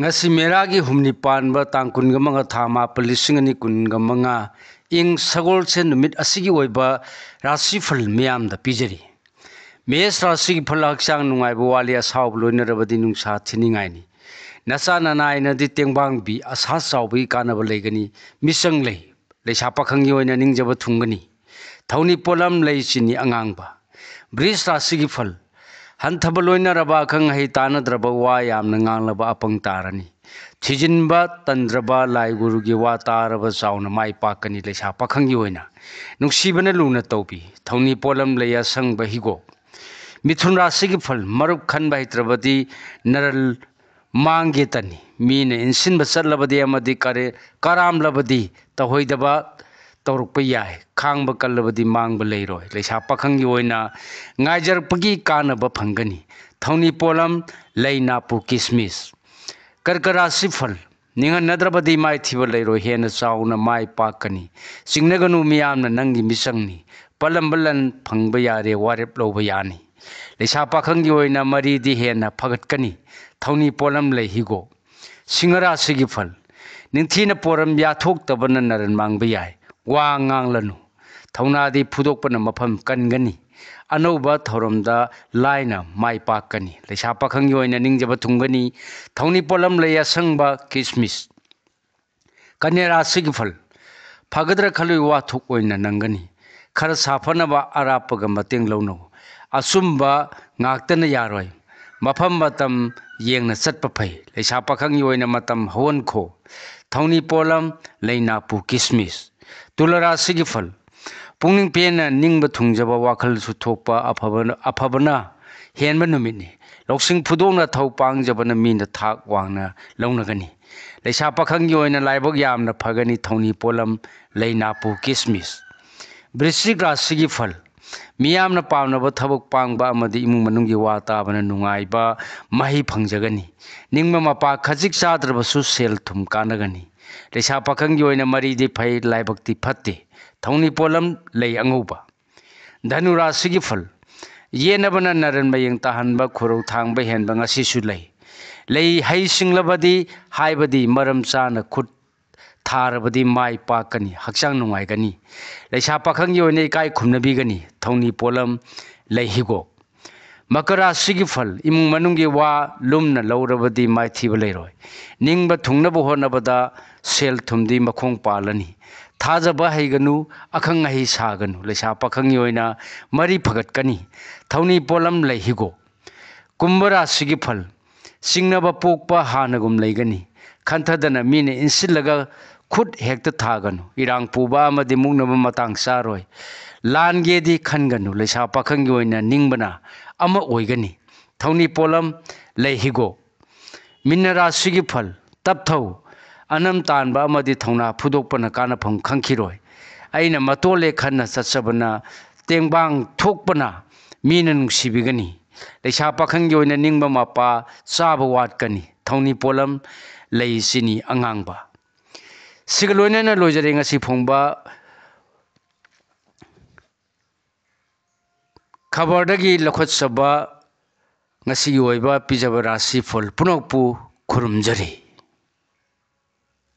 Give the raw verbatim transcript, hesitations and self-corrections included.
ꯉꯁꯤ ꯃꯦꯔꯥꯒꯤ ꯍꯨꯝꯅꯤ ꯄꯥꯟꯕ ꯇꯥꯡ ꯀꯨꯟꯒ ꯃꯉꯥ, ꯊꯥ ꯃꯥꯄꯜ, ꯂꯤꯁꯤꯡ ꯑꯅꯤ ꯀꯨꯟꯒ ꯃꯉꯥ, ꯏꯪ ꯁꯒꯣꯜꯁꯦꯟ ꯅꯨꯃꯤꯠ ꯑꯁꯤꯒꯤ ꯑꯣꯏꯕ ꯔꯥꯁꯤꯐꯜ ꯃꯤꯌꯥꯝꯗ ꯄꯤꯖꯔꯤ꯫ ꯃꯦꯁ ꯔꯥꯁꯤꯒꯤ ꯐꯜ: ꯍꯛꯆꯥꯡ ꯅꯨꯡꯉꯥꯏꯕ ꯋꯥꯠꯂꯤ, ꯑꯁꯥꯎꯕ ꯂꯣꯏꯅꯔꯕꯗꯤ ꯅꯨꯡꯁꯥ ꯊꯤꯅꯤꯡꯉꯥꯏꯅꯤ꯫ ꯅꯆꯥ ꯅꯅꯥꯏꯅꯗꯤ ꯇꯦꯡꯕꯥꯡꯕꯤ, ꯑꯁꯥ ꯆꯥꯎꯕꯒꯤ ꯀꯥꯟꯅꯕ ꯂꯩꯒꯅꯤ꯫ ꯃꯤꯆꯪ ꯂꯩ꯫ ꯂꯩꯁꯥ ꯄꯥꯈꯪꯒꯤ ꯑꯣꯏꯅ ꯅꯤꯡꯖꯕ ꯊꯨꯡꯒꯅꯤ꯫ ꯊꯧꯅꯤ ꯄꯣꯠꯂꯝ: ꯂꯩ ꯆꯤꯅꯤ ꯑꯉꯥꯡꯕ꯫ ꯕ꯭ꯔꯤꯖ ꯔꯥꯁꯤꯒꯤ ꯐꯜ: ꯍꯟꯊꯕ ꯂꯣꯏꯅꯔꯕ, ꯑꯈꯪ ꯑꯍꯩ ꯇꯥꯟꯅꯗ꯭ꯔꯕ, ꯋꯥ ꯌꯥꯝꯅ ꯉꯥꯡꯂꯕ ꯑꯄꯪ ꯇꯥꯔꯅꯤ꯫ ꯊꯤꯖꯤꯟꯕ ꯇꯟꯗ꯭ꯔꯕ, ꯂꯥꯏ ꯒꯨꯔꯨꯒꯤ ꯋꯥ ꯇꯥꯔꯕ, ꯆꯥꯎꯅ ꯃꯥꯏ ꯄꯥꯛꯀꯅꯤ꯫ ꯂꯩꯁꯥ ꯄꯥꯈꯪꯒꯤ ꯑꯣꯏꯅ ꯅꯨꯡꯁꯤꯕꯅ ꯂꯨꯅ ꯇꯧꯕꯤ꯫ ꯊꯧꯅꯤ ꯄꯣꯠꯂꯝ: ꯂꯩ ꯑꯁꯪꯕ ꯍꯤꯒꯣꯛ꯫ ꯃꯤꯊꯨꯟ ꯔꯥꯁꯤꯒꯤ ꯐꯜ: ꯃꯔꯨꯞ ꯈꯟꯕ ꯍꯩꯇ꯭ꯔꯕꯗꯤ ꯅꯔꯜ ꯃꯥꯡꯒꯦꯇꯅꯤ꯫ ꯃꯤꯅ ꯏꯟꯁꯤꯟꯕ ꯆꯠꯂꯕꯗꯤ ꯑꯃꯗꯤ ꯀꯔꯦ-, ꯀꯔꯥꯝꯂꯕꯗꯤ ꯇꯧꯍꯩꯗꯕ ꯇꯧꯔꯛꯄ ꯌꯥꯏ꯫ ꯈꯥꯡꯕ ꯀꯜꯂꯕꯗꯤ ꯃꯥꯡꯕ ꯂꯩꯔꯣꯏ꯫ ꯂꯩꯁꯥ ꯄꯥꯈꯪꯒꯤ ꯑꯣꯏꯅ ꯉꯥꯏꯖꯔꯛꯄꯒꯤ ꯀꯥꯟꯅꯕ ꯐꯪꯒꯅꯤ꯫ ꯊꯧꯅꯤ ꯄꯣꯠꯂꯝ: ꯂꯩ ꯅꯥꯄꯨ ꯀꯤꯁꯃꯤꯁ꯫ ꯀꯔꯀ ꯔꯥꯁꯤ ꯐꯜ: ꯅꯤꯡꯍꯟꯅꯗ꯭ꯔꯕꯗꯤ ꯃꯥꯏꯊꯤꯕ ꯂꯩꯔꯣꯏ, ꯍꯦꯟꯅ ꯆꯥꯎꯅ ꯃꯥꯏ ꯄꯥꯛꯀꯅꯤ꯫ ꯆꯤꯡꯅꯒꯅꯨ, ꯃꯤꯌꯥꯝꯅ ꯅꯪꯒꯤ ꯃꯤꯆꯪꯅꯤ꯫ ꯄꯜꯂꯝꯕ ꯂꯟ ꯐꯪꯕ ꯌꯥꯔꯦ, ꯋꯥꯔꯦꯞ ꯂꯧꯕ ꯌꯥꯅꯤ꯫ ꯂꯩꯁꯥ ꯄꯥꯈꯪꯒꯤ ꯑꯣꯏꯅ ꯃꯔꯤꯗꯤ ꯍꯦꯟꯅ ꯐꯒꯠꯀꯅꯤ꯫ ꯊꯧꯅꯤ ꯄꯣꯠꯂꯝ: ꯂꯩ ꯍꯤꯒꯣꯛ꯫ ꯁꯤꯡꯍ ꯔꯥꯁꯤꯒꯤ ꯐꯜ: ꯅꯤꯡꯊꯤꯅ ꯄꯣꯔꯝ ꯌꯥꯊꯣꯛꯇꯕꯅ ꯅꯔꯟ ꯃꯥꯡꯕ ꯌꯥꯏ꯫ ꯋꯥ ꯉꯥꯡꯂꯅꯨ꯫ ꯊꯧꯅꯥꯗꯤ ꯐꯨꯗꯣꯛꯄꯅ ꯃꯐꯝ ꯀꯟꯒꯅꯤ꯫ ꯑꯅꯧꯕ ꯊꯧꯔꯝꯗ ꯂꯥꯏꯅ ꯃꯥꯏ ꯄꯥꯛꯀꯅꯤ꯫ ꯂꯩꯁꯥ ꯄꯥꯈꯪꯒꯤ ꯑꯣꯏꯅ ꯅꯤꯡꯖꯕ ꯊꯨꯡꯒꯅꯤ꯫ ꯊꯧꯅꯤ ꯄꯣꯠꯂꯝ: ꯂꯩ ꯑꯁꯪꯕ ꯀꯤꯁꯃꯤꯁ꯫ ꯀꯟꯌꯥ ꯔꯥꯁꯤꯒꯤ ꯐꯜ: ꯐꯒꯗ꯭ꯔꯥ ꯈꯜꯂꯨꯏ, ꯋꯥꯊꯣꯛ ꯑꯣꯏꯅ ꯅꯪꯒꯅꯤ꯫ ꯈꯔ ꯁꯥꯐꯅꯕ ꯑꯔꯥꯞꯄꯒ ꯃꯇꯦꯡ ꯂꯧꯅꯧ꯫ ꯑꯆꯨꯝꯕ ꯉꯥꯛꯇꯅ ꯌꯥꯔꯣꯏ꯫ ꯃꯐꯝ ꯃꯇꯝ ꯌꯦꯡꯅ ꯆꯠꯄ ꯐꯩ꯫ ꯂꯩꯁꯥ ꯄꯥꯈꯪꯒꯤ ꯑꯣꯏꯅ ꯃꯇꯝ ꯍꯧꯍꯟꯈꯣ꯫ ꯊꯧꯅꯤ ꯄꯣꯠꯂꯝ: ꯂꯩ ꯅꯥꯄꯨ ꯀꯤꯁꯃꯤꯁ꯫ ꯇꯨꯂꯥ ꯔꯥꯁꯤꯒꯤ ꯐꯜ: ꯄꯨꯛꯅꯤꯡ ꯄꯦꯟꯅ ꯅꯤꯡꯕ ꯊꯨꯡꯖꯕ, ꯋꯥꯈꯜꯁꯨ ꯊꯣꯛꯄ, ꯑꯐꯕ, ꯑꯐꯕꯅ ꯍꯦꯟꯕ ꯅꯨꯃꯤꯠꯅꯤ꯫ ꯂꯧꯁꯤꯡ ꯐꯨꯗꯣꯛꯅ ꯊꯧ ꯄꯥꯡꯖꯕꯅ ꯃꯤꯅ ꯊꯥꯛ ꯋꯥꯡꯅ ꯂꯧꯅꯒꯅꯤ꯫ ꯂꯩꯁꯥ ꯄꯥꯈꯪꯒꯤ ꯑꯣꯏꯅ ꯂꯥꯏꯕꯛ ꯌꯥꯝꯅ ꯐꯒꯅꯤ꯫ ꯊꯧꯅꯤ ꯄꯣꯠꯂꯝ: ꯂꯩ ꯅꯥꯄꯨ ꯀꯤꯁꯃꯤꯁ꯫ ꯕ꯭ꯔꯤꯁꯆꯤꯛ ꯔꯥꯁꯤꯒꯤ ꯐꯜ: ꯃꯤꯌꯥꯝꯅ ꯄꯥꯝꯅꯕ ꯊꯕꯛ ꯄꯥꯡꯕ ꯑꯃꯗꯤ ꯏꯃꯨꯡ ꯃꯅꯨꯡꯒꯤ ꯋꯥ ꯇꯥꯕꯅ ꯅꯨꯡꯉꯥꯏꯕ ꯃꯍꯩ ꯐꯪꯖꯒꯅꯤ꯫ ꯅꯤꯡꯕ ꯃꯄꯥ ꯈꯖꯤꯛ ꯆꯥꯗ꯭ꯔꯕꯁꯨ ꯁꯦꯜ ꯊꯨꯝ ꯀꯥꯟꯅꯒꯅꯤ꯫ ꯂꯩꯁꯥ ꯄꯥꯈꯪꯒꯤ ꯑꯣꯏꯅ ꯃꯔꯤꯗꯤ ꯐꯩ, ꯂꯥꯏꯕꯛꯇꯤ ꯐꯠꯇꯦ꯫ ꯊꯧꯅꯤ ꯄꯣꯠꯂꯝ: ꯂꯩ ꯑꯉꯧꯕ꯫ ꯙꯅꯨ ꯔꯥꯁꯤꯒꯤ ꯐꯜ: ꯌꯦꯠꯅꯕꯅ ꯅꯔꯟ ꯃꯌꯦꯡ ꯇꯥꯍꯟꯕ, ꯈꯨꯔꯧ ꯊꯥꯡꯕ ꯍꯦꯟꯕ ꯉꯁꯤꯁꯨ ꯂꯩ꯫ ꯂꯩ ꯍꯩ ꯁꯤꯡꯂꯕꯗꯤ, ꯍꯥꯏꯕꯗꯤ ꯃꯔꯝ ꯆꯥꯅ ꯈꯨꯠ ꯊꯥꯔꯕꯗꯤ ꯃꯥꯏ ꯄꯥꯛꯀꯅꯤ, ꯍꯛꯆꯥꯡ ꯅꯨꯡꯉꯥꯏꯒꯅꯤ꯫ ꯂꯩꯁꯥ ꯄꯥꯈꯪꯒꯤ ꯑꯣꯏꯅ ꯏꯀꯥꯏ ꯈꯨꯝꯅꯕꯤꯒꯅꯤ꯫ ꯊꯧꯅꯤ ꯄꯣꯠꯂꯝ ꯂꯩ ꯍꯤꯒꯣꯛ꯫ ꯃꯀꯔ ꯔꯥꯁꯤꯒꯤ ꯐꯜ: ꯏꯃꯨꯡ ꯃꯅꯨꯡꯒꯤ ꯋꯥ ꯂꯨꯝꯅ ꯂꯧꯔꯕꯗꯤ ꯃꯥꯏꯊꯤꯕ ꯂꯩꯔꯣꯏ꯫ ꯅꯤꯡꯕ ꯊꯨꯡꯅꯕ ꯍꯣꯠꯅꯕꯗ ꯁꯦꯜ ꯊꯨꯝꯗꯤ ꯃꯈꯣꯡ ꯄꯥꯜꯂꯅꯤ꯫ ꯊꯥꯖꯕ ꯍꯩꯒꯅꯨ, ꯑꯈꯪ ꯑꯍꯩ ꯁꯥꯒꯅꯨ꯫ ꯂꯩꯁꯥ ꯄꯥꯈꯪꯒꯤ ꯑꯣꯏꯅ ꯃꯔꯤ ꯐꯒꯠꯀꯅꯤ꯫ ꯊꯧꯅꯤ ꯄꯣꯠꯂꯝ ꯂꯩ ꯍꯤꯒꯣꯛ꯫ ꯀꯨꯝꯚ ꯔꯥꯁꯤꯒꯤ ꯐꯜ: ꯆꯤꯡꯅꯕ ꯄꯣꯛꯄ ꯍꯥꯟꯅꯒꯨꯝ ꯂꯩꯒꯅꯤ꯫ ꯈꯟꯊꯗꯅ ꯃꯤꯅ ꯏꯟꯁꯤꯜꯂꯒ ꯈꯨꯠ ꯍꯦꯛꯇ ꯊꯥꯒꯅꯨ꯫ ꯏꯔꯥꯡ ꯄꯨꯕ ꯑꯃꯗꯤ ꯃꯨꯛꯅꯕ ꯃꯇꯥꯡ ꯆꯥꯔꯣꯏ꯫ ꯂꯥꯟꯒꯦꯗꯤ ꯈꯟꯒꯅꯨ꯫ ꯂꯩꯁꯥ ꯄꯥꯈꯪꯒꯤ ꯑꯣꯏꯅ ꯅꯤꯡꯕꯅ ꯑꯃ ꯑꯣꯏꯒꯅꯤ꯫ ꯊꯧꯅꯤ ꯄꯣꯠꯂꯝ ꯂꯩ ꯍꯤꯒꯣꯛ꯫ ꯃꯤꯟꯅ ꯔꯥꯁꯤꯒꯤ ꯐꯜ: ꯇꯞꯊꯧ꯫ ꯑꯅꯝ ꯇꯥꯟꯕ ꯑꯃꯗꯤ ꯊꯧꯅꯥ ꯐꯨꯗꯣꯛꯄꯅ ꯀꯥꯟꯅꯐꯝ ꯈꯪꯈꯤꯔꯣꯏ꯫ ꯑꯩꯅ ꯃꯇꯣꯜꯂꯦ ꯈꯟꯅ ꯆꯠꯆꯕꯅ ꯇꯦꯡꯕꯥꯡ ꯊꯣꯛꯄꯅ ꯃꯤꯅ ꯅꯨꯡꯁꯤꯕꯤꯒꯅꯤ꯫ ꯂꯩꯁꯥ ꯄꯥꯈꯪꯒꯤ ꯑꯣꯏꯅ ꯅꯤꯡꯕ ꯃꯄꯥ ꯆꯥꯕ ꯋꯥꯠꯀꯅꯤ꯫ ꯊꯧꯅꯤ ꯄꯣꯠꯂꯝ ꯂꯩ ꯆꯤꯅꯤ ꯑꯉꯥꯡꯕ꯫ ꯁꯤꯒ ꯂꯣꯏꯅꯅ ꯂꯣꯏꯖꯔꯦ ꯉꯁꯤ ꯐꯣꯡꯕ ꯈꯕꯔꯗꯒꯤ ꯂꯧꯈꯠꯆꯕ ꯉꯁꯤꯒꯤ ꯑꯣꯏꯕ ꯄꯤꯖꯕ ꯔꯥꯁꯤꯐꯜ ꯄꯨꯝꯅꯃꯛꯄꯨ ꯈꯨꯔꯨꯝꯖꯔꯤ꯫